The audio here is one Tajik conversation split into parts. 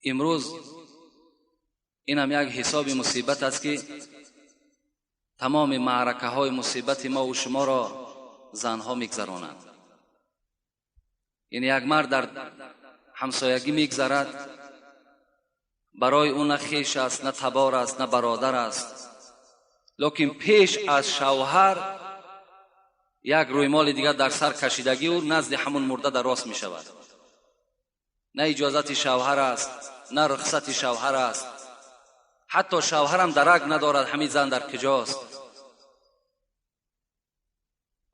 Имрӯз инам як ҳисоби мусибат аст ки тамоми маъракаҳои мусибати мо ва шуморо занҳо мегзаронанд. Яъне як мард дар ҳамсоягӣ мегзарад, барои ӯ на хеш аст, на табор аст, на бародар аст, лекин пеш аз шавҳар як рӯймоли дигар дар сар кашидагӣ ӯ назди ҳамун мурда дар рост мешавад. На иҷозати шавҳар аст, на рухсати шавҳар аст, ҳатто шавҳарам дарак надорад ҳамин зан дар куҷост.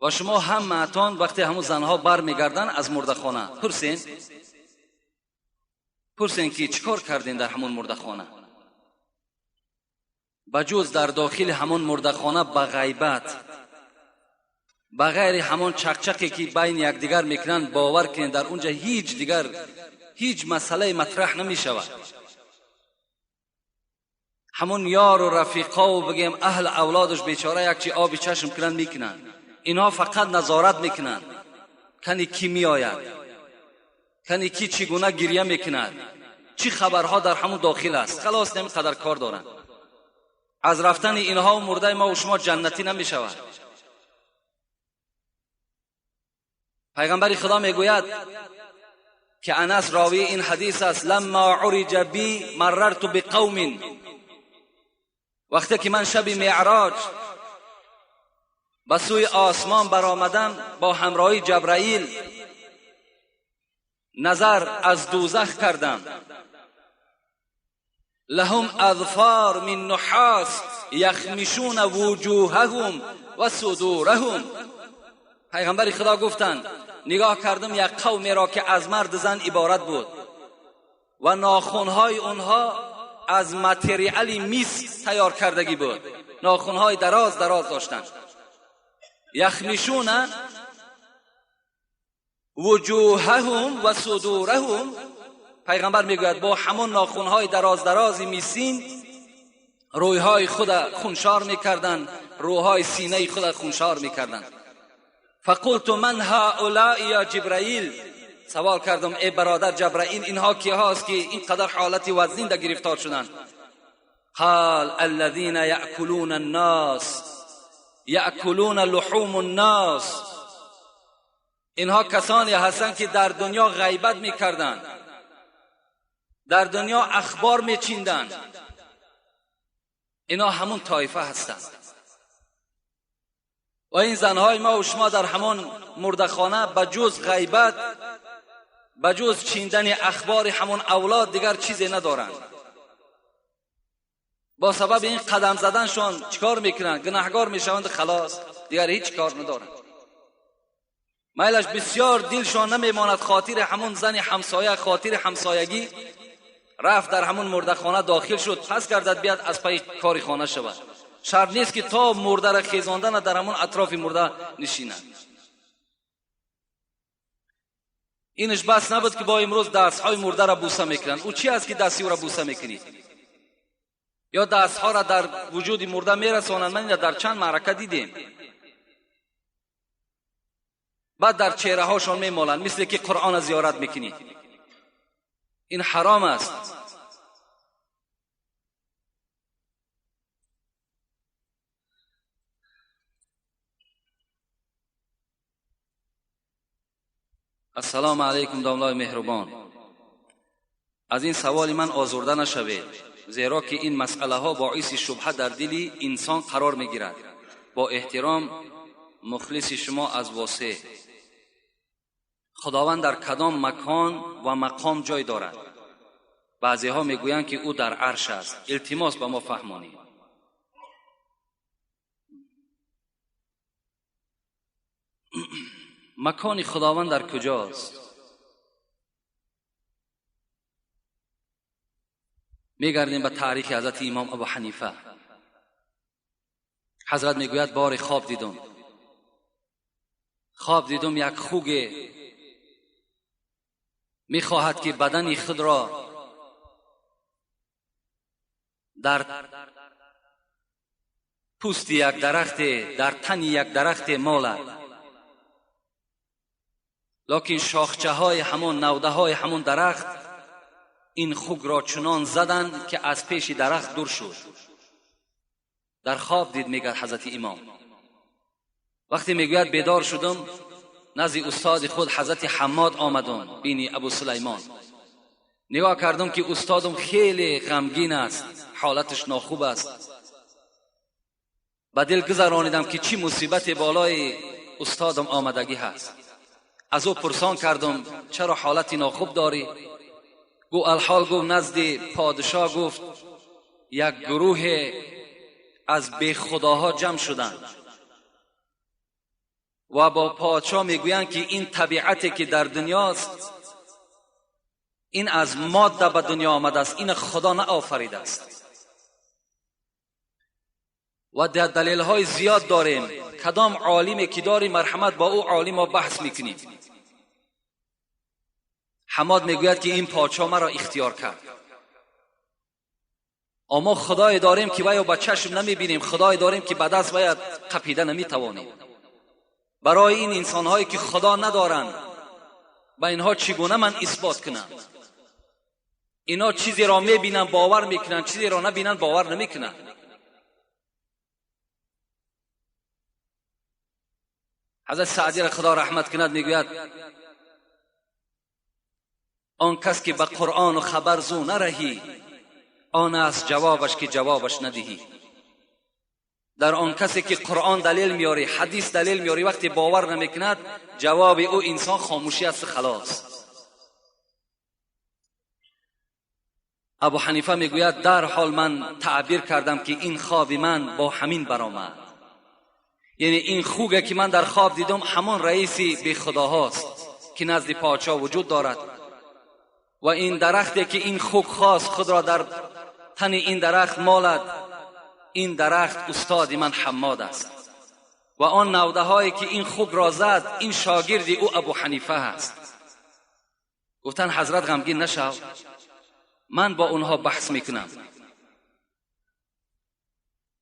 Ва шумо ҳамаатон вақте ҳамун занҳо бармегарданд аз мурдахона, пурсен ки чӣ кор кардем дар ҳамун мурдахона. Ба ҷуз дар дохили ҳамун мурдахона ба ғайбат, ба ғайри ҳамон чақчақе ки байни якдигар мекунанд, бовар кунед дар унҷа ҳеҷ дигар ҳеҷ масъалае матраҳ намешавад. Ҳамон ёру рафиқову бигем аҳл авлодаш бечора якчи оби чашм кунанд мекунанд. Инҳо фақат назорат мекунанд, кани кӣ меояд, кани кӣ чӣ гуна гиря мекунад, чӣ хабарҳо дар ҳамон дохил аст. Халос, ҳамин қадар кор доранд. Аз рафтани инҳо мурдаи мо ва шумо ҷаннатӣ намешавад. Пайғамбари Худо мегӯяд ки Анас ровии ин ҳадис аст: лама уриҷа би марарту биқавмин. Вақте ки ман шаби меъроҷ ба сӯи осмон баромадам бо ҳамроҳии Ҷабраил, назар аз дӯзах кардам. Лаҳум азфар мин нуҳос яхмишуна вуҷуҳаҳум ва судураҳум. Пайғамбари Худо гуфтанд: нигоҳ кардам як қавмеро ки аз мард зан иборат буд ва нохунҳои онҳо аз материали мис тайёр кардагӣ буд, нохунҳои дароз дароз доштанд. Яхмишуна вуҷуҳаҳум ва судураҳум. Пайғамбар мегӯяд бо ҳамон нохунҳои дароз дарози мисин рӯйҳои худа хуншор мекарданд, рӯҳои синаи худа хуншор мекарданд. فقلت من هؤلاء یا جبرائیل. سوال کردم ای برادر جبرائیل، اینها کی هاست که اینقدر حالت وزنین در گرفتار شدند؟ قال الذين یأکلون الناس یأکلون لحوم الناس. اینها کسانی هستند که در دنیا غیبت میکردند، در دنیا اخبار میچیندند. اینا همون طایفه هستند. و این زنهای ما و شما در همان مردخانه به جز غیبت، به جز چیندن اخبار همون اولاد دیگر چیزی ندارند. با سبب این قدم زدنشان چیکار میکنند؟ گناهگار میشوند، خلاص دیگر هیچ کار ندارند. میلش بسیار دلشان نمیماند، خاطر همون زن همسایه، خاطر همسایگی رفت در همون مردخانه داخل شد، پس گردد بیاد از پی کاری خانه شود. شرط نیست که تا مرده را خیزاندن در همون اطراف مرده نشیند. اینش بس نبود که با امروز دستهای مرده را بوسه میکنند. او چی است که دستی او را بوسه میکنی؟ یا دستها را در وجود مرده میرسانند. من این را در چند معرکه دیدیم. بعد در چهره هاشان میمالند، مثل که قرآن زیارت میکنی. این حرام است. السلام علیکم داملای مهربان. از این سوال من آزرده نشوید، زیرا که این مسئله ها باعث شبهه در دل انسان قرار میگیرد. با احترام مخلص شما از واسع. خداوند در کدام مکان و مقام جای دارد؟ بعضی ها میگویند که او در عرش است. التماس به ما فهمانید. مکان خداوند در کجاست؟ میگردیم به تاریخ حضرت امام ابو حنیفه. حضرت میگوید بار خواب دیدم، خواب دیدم یک خوگ میخواهد که بدن خود را در پوست یک درخت، در تن یک درخت مالد، لکن شاخچه های همون، نوده های همون درخت این خوک را چنان زدند که از پیش درخت دور شد. در خواب دید میگه حضرت امام. وقتی میگوید بیدار شدم، نزد استاد خود حضرت حماد آمدم، بینی ابو سلیمان. نگاه کردم که استادم خیلی غمگین است، حالتش ناخوب است. به دل گذرانیدم که چی مصیبت بالای استادم آمدگی هست. از او پرسان کردم چرا حالت ناخوب داری؟ گو الحال گفت نزد پادشاه گفت یک گروه از بی خداها جمع شدند و با پادشاه میگویند که این طبیعتی که در دنیاست این از ماده به دنیا آمده است، این خدا نه آفریده است. و در دلیل های زیاد داریم، کدام عالمی که داریم مرحمت با او عالم ما بحث میکنیم. حماد میگوید که این پادشاه مرا اختیار کرد. اما خدای داریم که باید با چشم نمیبینیم، خدای داریم که به دست باید قپیده نمیتوانیم. برای این انسانهایی که خدا ندارند با اینها چگونه من اثبات کنم؟ اینا چیزی را میبینن باور میکنن، چیزی را نبینن باور نمیکنن. حضرت سعدی را خدا رحمت کند میگوید آن کس که به قرآن و خبر زو نرهی، آن است جوابش که جوابش ندهی. در آن کسی که قرآن دلیل میاری، حدیث دلیل میاری، وقتی باور نمیکند جواب او انسان خاموشی است، خلاص. ابو حنیفه میگوید در حال من تعبیر کردم که این خواب من با همین برآمد، یعنی این خوگه که من در خواب دیدم همان رئیسی بی خداهاست که نزد پادشاه وجود دارد و این درختی که این خوگ خواست خود را در تن این درخت مالد، این درخت استاد من حماد است و آن نوده هایی که این خوگ را زد این شاگرد او ابو حنیفه است. گفتن حضرت غمگین نشو، من با اونها بحث میکنم.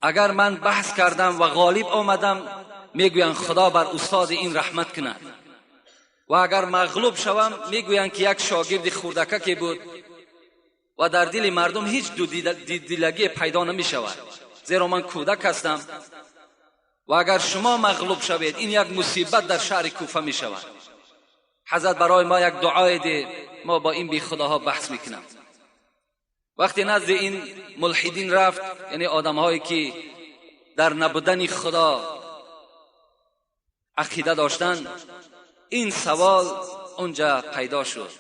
اگر من بحث کردم و غالب آمدم میگویند خدا بر استاد این رحمت کند، و اگر مغلوب شوم میگویند که یک شاگرد خردکه که بود و در دل مردم هیچ دو دلگی پیدا نمی شود، زیرا من کودک هستم و اگر شما مغلوب شوید این یک مصیبت در شهر کوفه می شود. حضرت برای ما یک دعای ده، ما با این بی خداها بحث میکنم. وقتی نزد این ملحدین رفت، یعنی آدمهایی که در نبودن خدا عقیده داشتن، این سوال اونجا پیدا شد.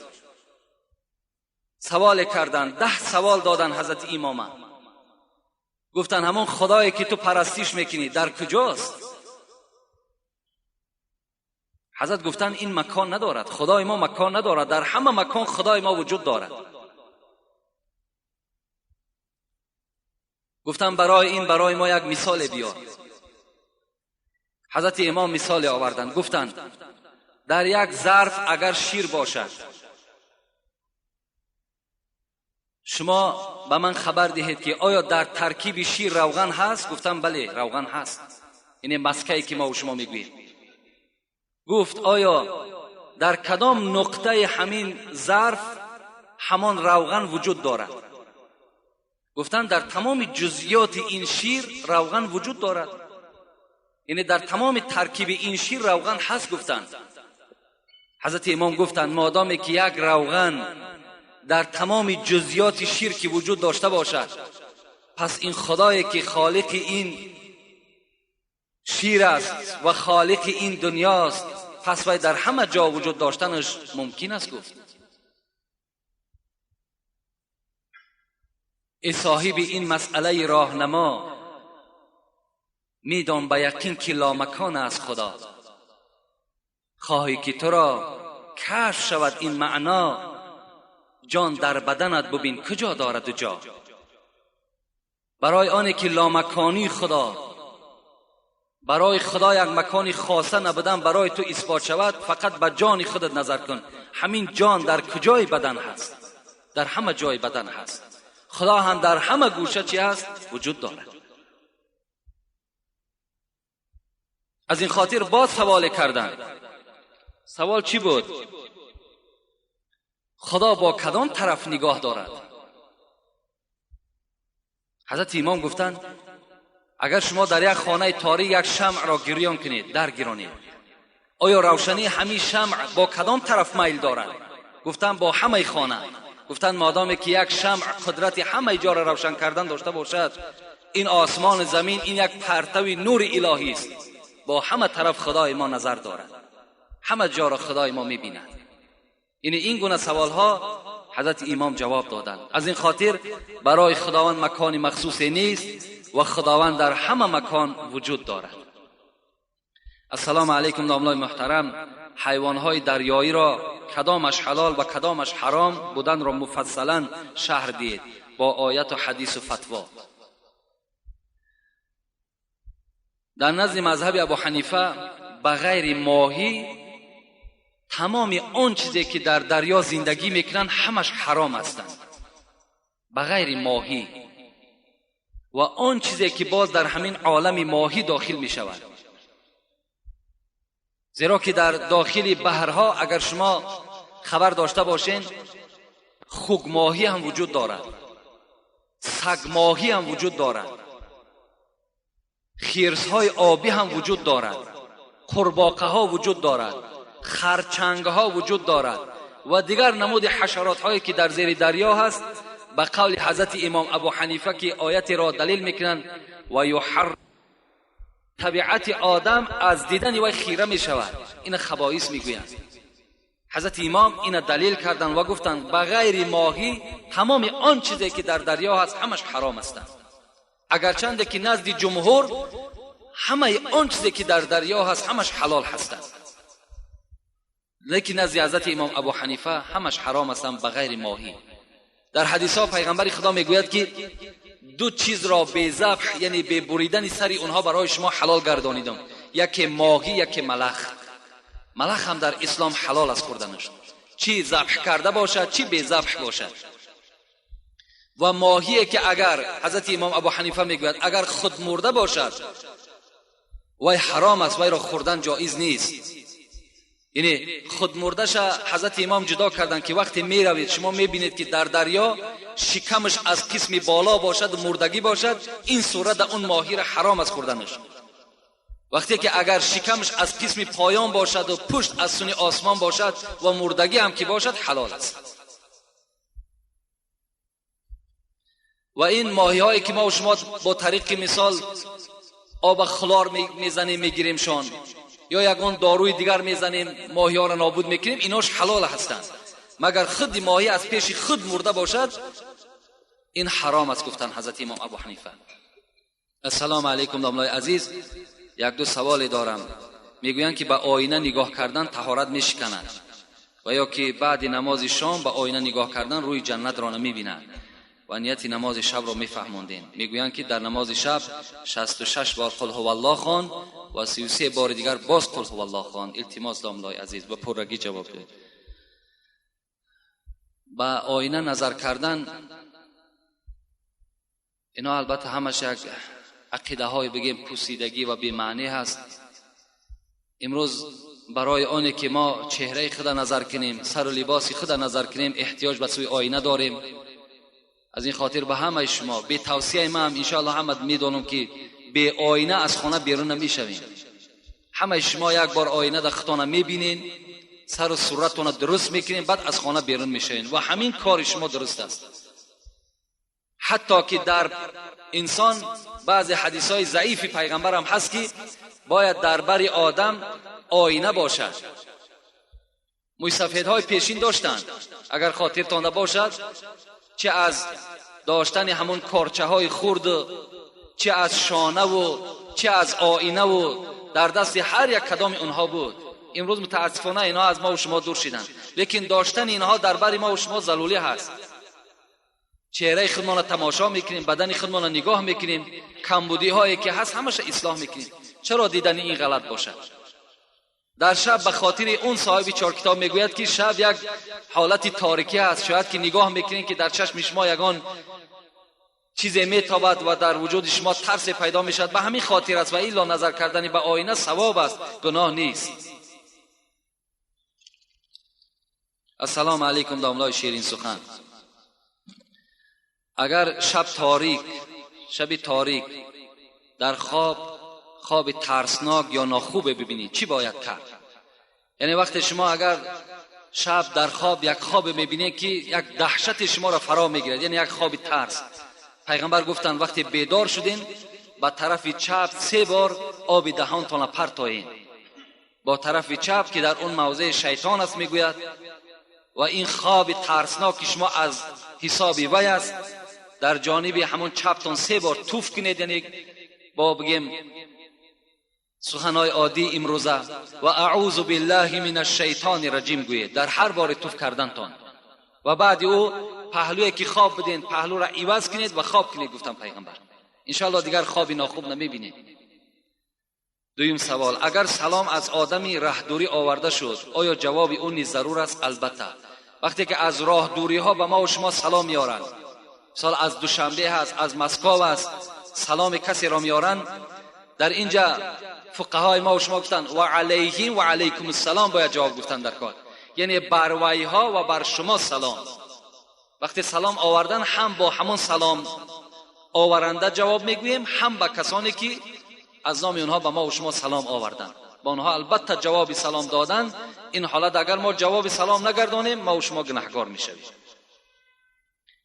سوال کردن، 10 سوال دادن حضرت امام. گفتن همون خدایی که تو پرستیش میکنی در کجاست؟ حضرت گفتن این مکان ندارد، خدای ما مکان ندارد، در همه مکان خدای ما وجود دارد. گفتن برای این برای ما یک مثال بیار. حضرت امام مثال آوردن، گفتن در یک ظرف اگر شیر باشد، شما به من خبر دهید که آیا در ترکیب شیر روغن هست؟ گفتم بله روغن هست، این مسکه‌ای که ما و شما میگوییم. گفت آیا در کدام نقطه همین ظرف همان روغن وجود دارد؟ گفتن در تمام جزئیات این شیر روغن وجود دارد، یعنی در تمام ترکیب این شیر روغن هست. گفتن حضرت امام گفتن مادامی که یک روغن در تمام جزئیات شیر که وجود داشته باشد، پس این خدایی که خالق این شیر است و خالق این دنیاست، پس وی در همه جا وجود داشتنش ممکن است. گفت ای صاحب این مسئله راهنما، میدان به یقین که لامکان است خدا. خواهی که تو را کشف شود این معنا، جان در بدنت ببین کجا دارد و جا. برای آنه که لامکانی خدا، برای خدا یک مکانی خاصه نبودن برای تو اثبات شود، فقط به جان خودت نظر کن. همین جان در کجای بدن هست؟ در همه جای بدن هست. خدا هم در همه گوشه چی هست؟ وجود دارد. از این خاطر باز سوال کردن. سوال چی بود؟ خدا با کدام طرف نگاه دارد؟ حضرت امام گفتند اگر شما در یک خانه تاریک یک شمع را گریان کنید، در گیرانید، آیا روشنی همین شمع با کدام طرف میل دارد؟ گفتند با همه خانه. گفتند مادامی که یک شمع قدرت همه جا را روشن کردن داشته باشد، این آسمان زمین این یک پرتو نور الهی است، با همه طرف خدای ما نظر دارد، همه جا را خدای ما میبیند. یعنی این گونه سوال ها حضرت امام جواب دادند. از این خاطر برای خداوند مکان مخصوص نیست و خداوند در همه مکان وجود دارد. السلام علیکم داملای محترم، حیوانهای دریایی را کدامش حلال و کدامش حرام بودن را مفصلا شرح دید با آیت و حدیث و فتوا. در نزد مذهب ابو حنیفه بغیر ماهی تمام آن چیزی که در دریا زندگی میکنن همش حرام هستند، بغیر ماهی و آن چیزی که باز در همین عالم ماهی داخل میشود. زیرا که در داخل بحرها اگر شما خبر داشته باشین خوک ماهی هم وجود دارد، سگ ماهی هم وجود دارد، خرس‌های آبی هم وجود دارد، قورباغه ها وجود دارد، خرچنگ ها وجود دارد و دیگر نمود حشرات هایی که در زیر دریا هست. به قول حضرت امام ابو حنیفه که آیت را دلیل میکنند و یحر، طبیعت آدم از دیدن وی خیره می شود، این خبائث میگویند. حضرت امام این دلیل کردند و گفتند بغیر ماهی تمام آن چیزی که در دریا هست همش حرام هستند، اگرچند که نزد جمهور همه آن چیزی که در دریا هست همش حلال هستند، لیکن نزد حضرت امام ابو حنیفه همش حرام هستند بغیر ماهی. در حدیث ها پیغمبر خدا میگوید که دو چیز را به ذبح یعنی به بریدن سر اونها برای شما حلال گردانیدم، یکی ماهی یکی ملخ. ملخ هم در اسلام حلال است خوردنش، چی ذبح کرده باشد چی به ذبح باشد. و ماهی که اگر حضرت امام ابو حنیفه میگوید اگر خود مرده باشد وی حرام است، وی را خوردن جایز نیست. یعنی خود مردش حضرت امام جدا کردن که وقتی میروید شما میبینید که در دریا شکمش از قسم بالا باشد مردگی باشد، این صورت اون ماهی را حرام است خوردنش. وقتی که اگر شکمش از قسم پایان باشد و پشت از سوی آسمان باشد و مردگی هم که باشد حلال است. و این ماهی هایی که ما و شما با طریق مثال آب خلار میزنیم میگیریم شان یا یگان داروی دیگر میزنیم ماهی ها را نابود میکنیم، ایناش حلال هستند. مگر خود ماهی از پیش خود مرده باشد این حرام است، گفتن حضرت امام ابو حنیفه. السلام علیکم داملای عزیز، یک دو سوال دارم. میگویند که به آینه نگاه کردن طهارت میشکند و یا که بعد نماز شام به آینه نگاه کردن روی جنت را نمیبیند و نیت نماز شب را میفهماندین. میگویند که در نماز شب 66 بار قل هو الله خوان و 33 بار دیگر باز قل هو الله خوان. التماس داملای عزیز به پرگی جواب دهید. به آینه نظر کردن اینا البته همش یک عقیده های بگیم پوسیدگی و بی‌معنی هست. امروز برای آنی که ما چهره خود نظر کنیم، سر و لباس خود نظر کنیم، احتیاج به سوی آینه داریم. از این خاطر به همه شما به توصیه من هم انشاءالله همه میدونم که به آینه از خانه بیرون نمیشویم. همه شما یک بار آینه در خودتان میبینین، سر و صورتتون درست میکنین، بعد از خانه بیرون میشوین و همین کار شما درست است. حتی که در انسان بعض حدیث های ضعیف پیغمبر هم هست که باید در بر آدم آینه باشد. موی پیشین داشتند، اگر خاطرتان باشد، چه از داشتن همون کارچه های خرد، چه از شانه و چه از آینه و در دست هر یک کدام اونها بود. امروز متاسفانه اینها از ما و شما دور شدند، لیکن داشتن اینها در بر ما و شما ضروری هست. چهره خودمان را تماشا میکنیم، بدن خودمان را نگاه میکنیم، کمبودی هایی که هست همش اصلاح میکنیم. چرا دیدن این غلط باشد؟ در شب به خاطر اون صاحب چهار کتاب میگوید که شب یک حالت تاریکی هست، شاید که نگاه میکنین که در چشم شما یگان چیزی میتابد و در وجود شما ترس پیدا میشد. به همین خاطر است و الا نظر کردن به آینه ثواب است، گناه نیست. Ассалому алайкум домлаи ширин сухан. Агар шаб торик, шаби торик дар хоб хоби тарснок ё нохубе бибинед, чӣ бояд кард? Яъне вақте шумо агар шаб дар хоб як хобе мебинед, ки як даҳшати шуморо фаро мегирад, яъне як хоби тарс, пайғамбар гуфтанд, вақте бедор шудем, ба тарафи чап се бор оби даҳонтонро партоед. Бо тарафи чап, ки дар он мавзеи шайтон аст, мегӯяд, ва ин хоби тарснок, ки шумо аз ҳисоби вай аст, дар ҷониби ҳамон чаптон се бор туф кунед, яъне бо бигем суханҳои оддии имрӯза, ва аъузу биллаҳи мин ашшайтони раҷим гӯед дар ҳар бори туф кардантон, ва баъди ӯ паҳлӯе ки хоб буден, паҳлӯро иваз кунед ва хоб кунед, гуфтам пайғамбар. Иншоалло дигар хоби нохуб намебинед. Дуюм савол: агар салом аз одами раҳдурӣ оварда шуд, оё ҷавоби ӯ низ зарур аст? Албатта, вақте ки аз роҳдуриҳо ба мо ва шумо салом меоранд, мисол аз Душанбе ҳаст, аз Москов аст, саломи касеро меоранд, дар инҷа фуқаҳои мо ва шумо гуфтанд, ва алайҳим ва алайкум ассалом бояд ҷавоб гуфтан дар кор, яъне бар вайҳо ва бар шумо салом. Вақте салом овардан, ҳам бо ҳамон салом оваранда ҷавоб мегӯем, ҳам ба касоне ки аз номи онҳо ба мо ва шумо салом оварданд, ба онҳо албатта ҷавоби салом додан. Ин ҳолат агар мо ҷавоби салом нагардонем, мо ва шумо гунаҳгор мешавем.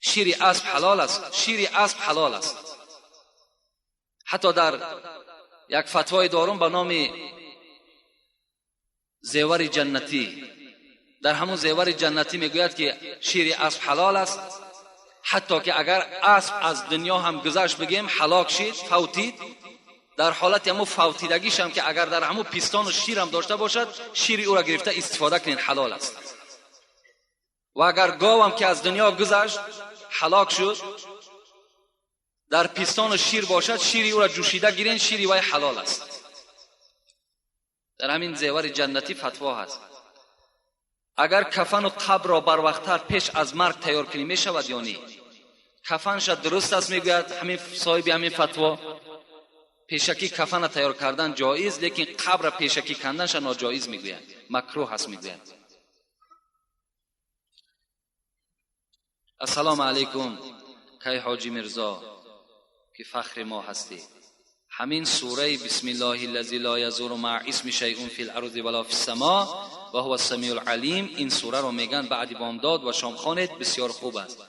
Шири асп ҳалол аст? Шири асп ҳалол аст. Ҳатто дар як фатвое дорум ба номи Зевари ҷаннатӣ, дар ҳамун Зевари ҷаннатӣ мегӯяд, ки шири асп ҳалол аст, ҳатто ки агар асп аз дунё ҳам гузашт, бигем ҳалок шид, фавтид, дар ҳолати ҳамун фавтидагишам, ки агар дар ҳамун пистону ширам дошта бошад, шири ӯро гирифта истифода кунед, ҳалол аст. Ва агар говам ки аз дунё гузашт, ҳалок шуд, дар пистону шир бошад, шири ӯро ҷӯшида гирен, шири вай ҳалол аст. Дар ҳамин Зевари ҷаннатӣ фатво ҳаст. Агар кафану қабрро барвақттар пеш аз марг тайёр кунӣ, мешавад ё не? Кафанша дуруст аст, мегӯяд ҳамин соҳиби ҳамин фатво, пешакӣ кафана тайёр кардан ҷоиз, лекин қабра пешакӣ канданша ноҷоиз мегӯяд, макрӯҳ аст мегӯяд. Ассалому алайкум, кай ҳоҷи Мирзо, ки фахри мо ҳастӣ. Ҳамин сураи бисмиллоҳи лази ло язуру маъ исми шайъун фил арзи вало фис само ва ҳува самиул алим, ин сураро мегӯянд баъди бомдод ва шом хонед, бисёр хуб аст.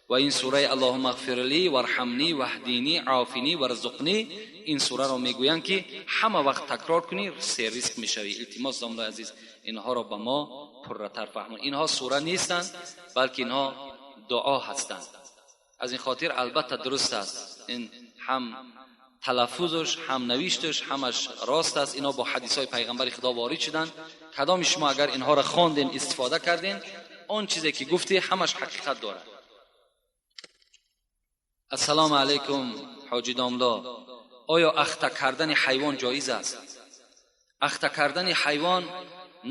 Ва ин сураи аллоҳумма ғфир ли варҳамни ваҳдини офини варзуқни, ин сураро мегӯянд, ки ҳама вақт такрор кунӣ, серризқ мешавӣ. Илтимос, домлои азиз, инҳоро ба мо пурратар фаҳмон. Инҳо сура нестанд, балки инҳо дуо ҳастанд. Аз ин хотир албатта дуруст аст, ин ҳам талаффузаш, ҳам навишташ, ҳамаш рост аст. Инҳо бо ҳадисҳои пайғамбари Худо ворид шуданд. Кадоми шумо агар инҳоро хонден, истифода карден, он чизе ки гуфтӣ, ҳамаш ҳақиқат дорад. Ассалому алайкум, ҳоҷи домло, оё ахта кардани ҳайвон ҷоиз аст? Ахта кардани ҳайвон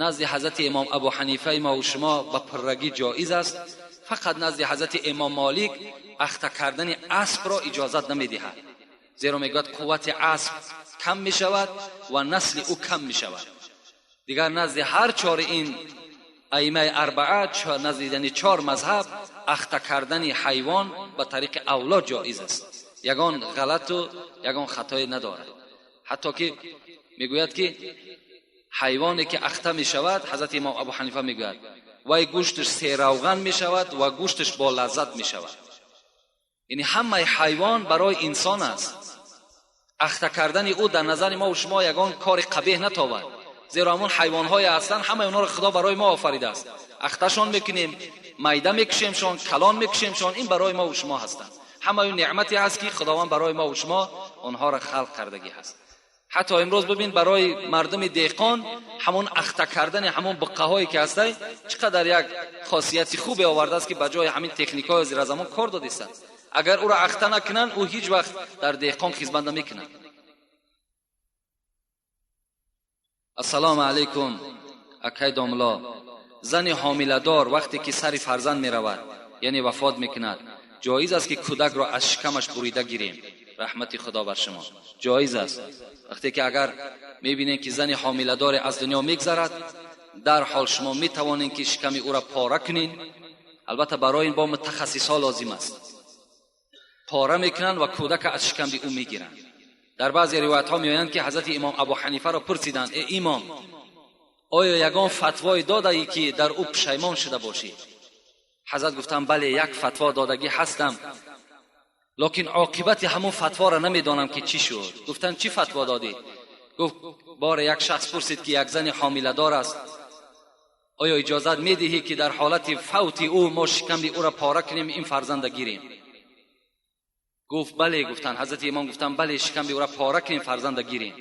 назди ҳазрати имом Абу Ҳанифаи мо шумо ба пуррагӣ ҷоиз аст. Фақат назди ҳазрати имом Молик ахта кардани аспро иҷозат намедиҳад, зеро мегӯяд, қуввати асп кам мешавад ва насли ӯ кам мешавад. Дигар назди ҳар чори ин аимаи арбаа, назди яъне чор мазҳаб, ахта кардани ҳайвон ба тариқи авло ҷоиз аст, ягон ғалату ягон хатое надорад. Ҳатто ки мегӯяд, ки ҳайвоне ки ахта мешавад, ҳазрати имом Абу Ҳанифа мегӯяд, вай гӯшташ серавған мешавад ва гӯшташ бо лаззат мешавад. Яъне ҳамаи ҳайвон барои инсон аст. Ахта кардани ӯ дар назари мо шумо ягон кори қабеҳ натобад, зеро ҳамон ҳайвонҳое ҳастанд, ҳамаи онҳоро Худо барои мо офаридааст. Ахташон мекунем, майда мекушемшон, калон мекушемшон, ин барои мо шумо ҳастанд. Ҳамаи неъмате ҳаст, ки Худованд барои мо шумо онҳоро халқ кардагӣ ҳаст. Ҳатто имрӯз бибин, барои мардуми деҳқон ҳамон ахта кардани ҳамон буққаҳое ки ҳастай, чӣ қадар як хосияти хубе овардааст, ки ба ҷои ҳамин техникаҳои зиразамон кор додистанд. Агар ӯро ахта накунанд, ӯ ҳеҷ вақт дар деҳқон хизмат намекунад. Ассалому алайкум, акай домло, зани ҳомиладор вақте ки сари фарзанд меравад, яъне вафот мекунад, ҷоиз аст, ки кӯдакро аз шикамаш бурида гирем? Раҳмати Худо бар шумо. Ҷоиз аст. Вақте ки агар мебинем, ки зани ҳомиладоре аз дунё мегзарад, дар ҳол шумо метавонед ки шиками ӯро пора кунед. Албатта барои ин бо мутахассисҳо лозим аст. Пора мекунанд ва кӯдака аз шиками ӯ мегиранд. Дар баъзе ривоятҳо меоянд ки ҳазрати имом Абу Ҳанифаро пурсиданд: э имом, оё ягон фатвое додаӣ ки дар ӯ пушаймон шуда бошӣ? Ҳазрат гуфтанд: бале, як фатво додагӣ ҳастам, лекин оқибати ҳамон фатворо намедонам ки чӣ шуд. Гуфтанд: чӣ фатво додӣ? Гуфт: боре як шахс пурсид ки як зани ҳомиладор аст, оё иҷозат медиҳӣ ки дар ҳолати фавти ӯ мо шиками ӯро пора кунем, ин фарзанда гирем? Гуфт: бале. Гуфтанд, ҳазрати имом гуфтанд: бале, шиками ӯро пора кунем, фарзанда гирем.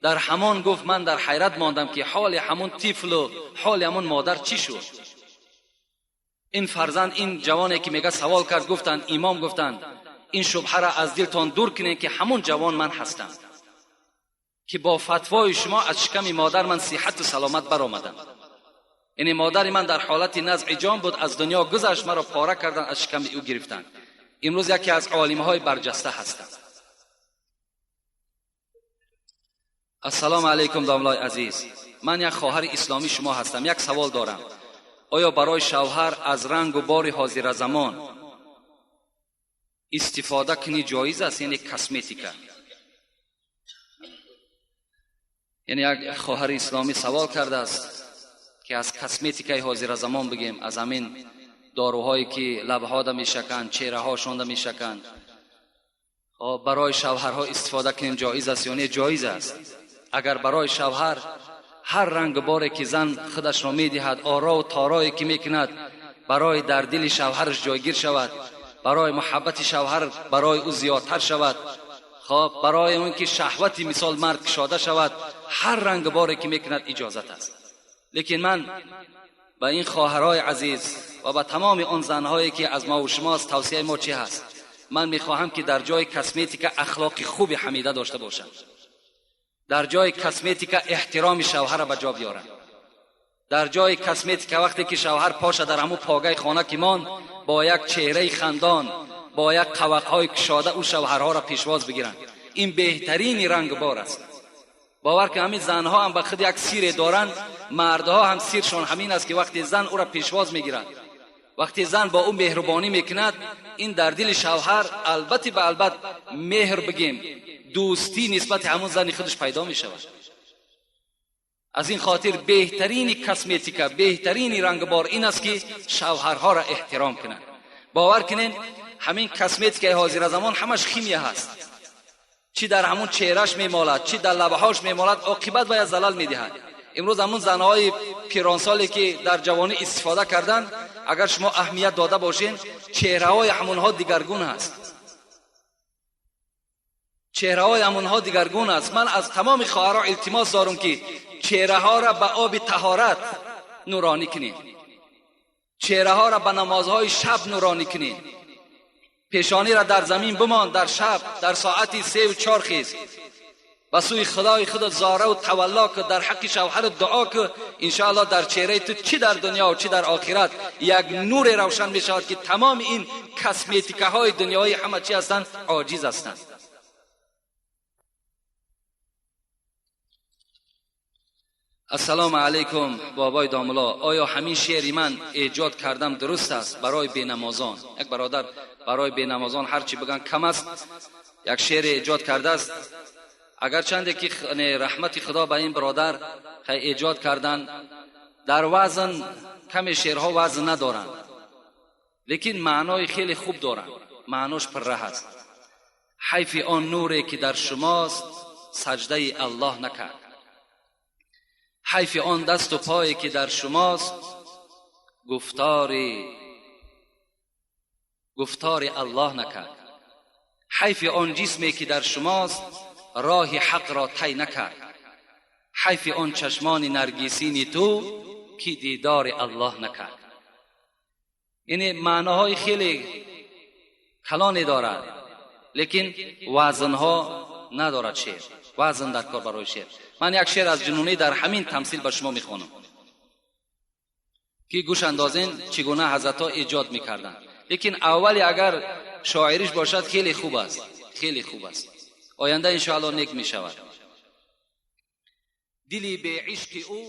Дар ҳамон гуфт ман дар ҳайрат мондам ки ҳоли ҳамон тифлу ҳоли ҳамон модар чӣ шуд. Ин фарзанд, ин ҷавоне ки мега савол кард, гуфтанд, имом гуфтанд: ин шубҳаро аз дилтон дур кунед ки ҳамон ҷавон ман ҳастам ки бо фатвои шумо аз шиками модар ман сиҳату саломат баромадам. Яъне модари ман дар ҳолати назъи ҷон буд, аз дунё гузашт, маро пора карданд, аз шиками ӯ гирифтанд. Имрӯз яке аз олимҳои барҷаста ҳастам. Ассалому алайкум домлои азиз, ман як хоҳари исломии шумо ҳастам. Як савол дорам: оё барои шавҳар аз рангу бори ҳозиразамон истифода кунӣ ҷоиз аст? Яъне косметика. Яъне як хоҳари исломӣ савол кардааст ки аз косметикаи ҳозиразамон бигем, аз ҳамин доруҳое ки лабҳода мешаканд, чеҳраҳошонда мешаканд, барои шавҳарҳо истифода кунем ҷоиз аст ё не? Ҷоиз аст. Агар барои шавҳар ҳар ранг боре ки зан худашро медиҳад, орову торое ки мекунад, барои дар дили шавҳараш ҷойгир шавад, барои муҳаббати шавҳар барои ӯ зиёдтар шавад, хоб барои он ки шаҳвати мисол мард кушода шавад, ҳар ранг боре ки мекунад иҷозат аст. Лекин ман ба ин хоҳарҳои азиз ва ба тамоми он занҳое ки аз ма ва шумост, тавсияи мо чӣ ҳаст? Ман мехоҳам ки дар ҷои косметика ахлоқи хуби ҳамида дошта бошам, дар ҷои косметика эҳтироми шавҳарро ба ҷо биёрам, дар ҷои косметика вақте ки шавҳар поша дар ҳамун погаи хона ки монд, бо як чеҳраи хандон, бо як қавақҳои кушода ӯ шавҳарҳоро пешвоз бигиранд. Ин беҳтарини рангбор аст. Бовар ки ҳамин занҳо ҳам ба худ як сире доранд, мардҳо ҳам сиршон ҳамин аст ки вақте зан ӯро пешвоз мегирад, вақте зан бо ӯ меҳрубонӣ мекунад, ин дар дили шавҳар албатта ба албат меҳр бигем, дӯстӣ нисбати ҳамон зани худаш пайдо мешавад. Аз ин хотир беҳтарини косметика, беҳтарини рангбор ин аст ки шавҳарҳоро эҳтиром кунанд. Бовар кунед, ҳамин косметикаи ҳозиразамон ҳамаш химия ҳаст. Чӣ дар ҳамон чеҳраш мемолад, чӣ дар лабҳош мемолад, оқибат бояд залал медиҳад. Имрӯз ҳамон занҳои пиронсоле ки дар ҷавонӣ истифода карданд, агар шумо аҳамият дода бошед, чеҳраҳои ҳамонҳо дигаргун ҳаст. Чеҳраҳои ҳамонҳо дигаргун аст. Ман аз тамоми хоҳарҳо илтимос дорам ки чеҳраҳоро ба оби таҳорат нуронӣ кунед, чеҳраҳоро ба намозҳои шаб нуронӣ кунед. Пешониро дар замин бимон, дар шаб, дар соати 3 ва 4 хез, ба сӯи худои худ зораву тавалло ку, дар ҳаққи шавҳарат дуо ку. Иншоаллоҳ дар чеҳраи ту чӣ дар дунё ва чӣ дар охират як нуре равшан мешавад ки тамоми ин косметикаҳои дунёӣ ҳама чӣ ҳастанд, оҷиз ҳастанд. Ассалому алайкум бобои домулло, оё ҳамин шеъри ман эҷод кардам дуруст аст барои бенамозон? Як бародар барои бенамозон ҳар чӣ биган кам аст, як шеъре эҷод кардааст. Агарчанде ки раҳмати худо ба ин бародар эҷод кардан, дар вазн каме шеърҳо вазн надоранд, лекин маънои хеле хуб доранд, маънош пурра ҳаст. Ҳайфи он нуре ки дар шумост саҷдаи аллоҳ накард, ҳайфи он дасту пое ки дар шумост гуфтори аллоҳ накард, ҳайфи он ҷисме ки дар шумост роҳи ҳақро тай накард, ҳайфи он чашмони наргисини ту ки дидори аллоҳ накард. Яъне маъноҳои хеле калоне дорад, лекин вазнҳо надорад шеър. Вазн дар кор барои шеър. Ман як шеър аз ҷунунӣ дар ҳамин тамсил ба шумо мехонам ки гӯш андозен чӣ гуна ҳазратҳо эҷод мекарданд. Лекин аввали агар шоириш бошад хеле хуб аст, хеле хуб аст. Оянда иншоаллоҳ нек мешавад. Дили беишқи ӯ